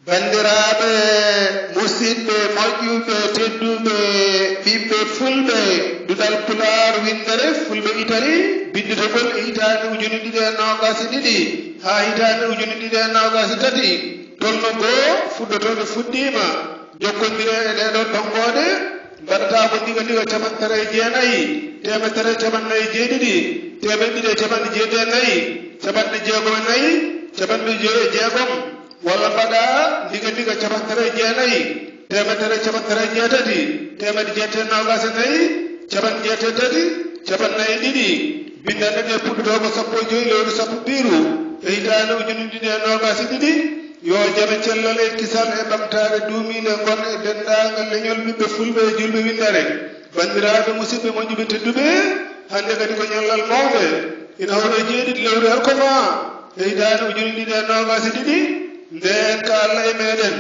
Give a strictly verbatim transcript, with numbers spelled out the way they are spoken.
Banndiraaɓe, musidɓe moƴƴuɓe, tedduɓe, ɓiɓɓe fulɓe, duɗal Pulaar winndere fulɓe Itali, binnditagol e hitaande ujune ɗiɗi e noogaas e ɗiɗi haa hitaande ujune ɗiɗi e noogaas e tati, tolno goo fuɗɗotooɓe fuɗɗiima. Jokkondire e ɗee ɗoo tonngooɗe, mbaɗataa ko ndiga ndiga capanɗe tati e jeenayi, teemedere capanɗe nayi e jeeɗiɗi, teemedde ɗiɗi e capanɗe jeeɗiɗi e nayi, capanɗe jeegom e nayi, capanɗe joy e jeegom, walla mbaɗa ndiga ndiga capanɗe tati e jeenayi, teemedere capanɗe tati e jeetati, teemedde jeetati e noogaas e nayi, capanɗe jeetati e tati, capanɗe nayi e ɗiɗi. Binndanɗe ɗe puɗɗotoo ko sappo e joy lewru sappo ɓiru e hitaande ujune ɗiɗi e noogaas e ɗiɗi. Yo jam e cellal e kisal e ɓamtaare duumiinde ngon e denndaangal leñol ɓiɓɓe fulɓe e julɓe winndere. Banndiraaɓe, musidɓe moƴƴuɓe tedduɓe, hannde kadi ko ñallal mawnde, ina hoɗo e jeeɗiɗi lewru alkoma e hitaande ujune ɗiɗi e noogaas e ɗiɗi. Ndeen ka Allah e meeɗen,